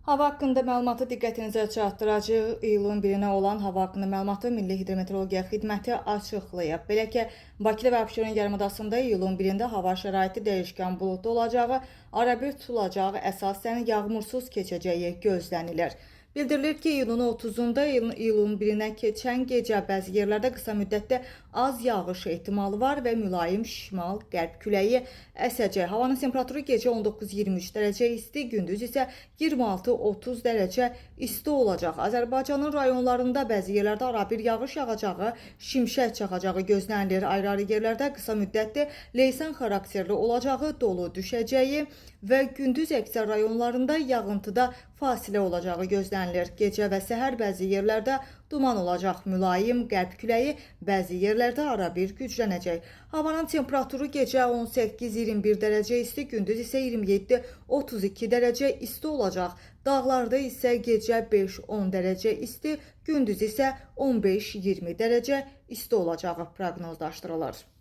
Hava haqqında məlumatı diqqətinizə çatdıracağıq. İyulun 1-nə olan hava haqqında məlumatı Milli Hidrometeorologiya Xidməti açıqlayıb. Belə ki, Bakıda və Abşeron yarımadasında iyulun 1-də hava şəraiti dəyişkən buludlu olacağı, arabir tutulacağı, əsasən yağmursuz keçəcəyi gözlənilir. Bildirilir ki, iyulun 30-da iyulun 1-nə keçən gecə bəzi yerlərdə qısa müddətdə az yağış ehtimalı var və mülayim şimal-qərb küləyi əsəcək. Havanın temperaturu gecə 19-23 dərəcə isti, gündüz isə 26-30 dərəcə isti olacaq. Azərbaycanın rayonlarında bəzi yerlərdə arabir yağış yağacağı, şimşək çaxacağı gözlənilir. Ayrı-ayrı yerlərdə qısa müddətli leysan xarakterli olacağı, dolu düşəcəyi və gündüz əksər rayonlarında yağıntıda fasilə olacağı gözlənilir. Gecə və səhər bəzi yerlərdə duman olacaq, mülayim qərb küləyi bəzi yerlərdə arabir güclənəcək. Havanın temperaturu gecə 18-21 dərəcə isti, gündüz isə 27-32 dərəcə isti olacaq. Dağlarda isə gecə 5-10 dərəcə isti, gündüz isə 15-20 dərəcə isti olacağı proqnozlaşdırılır.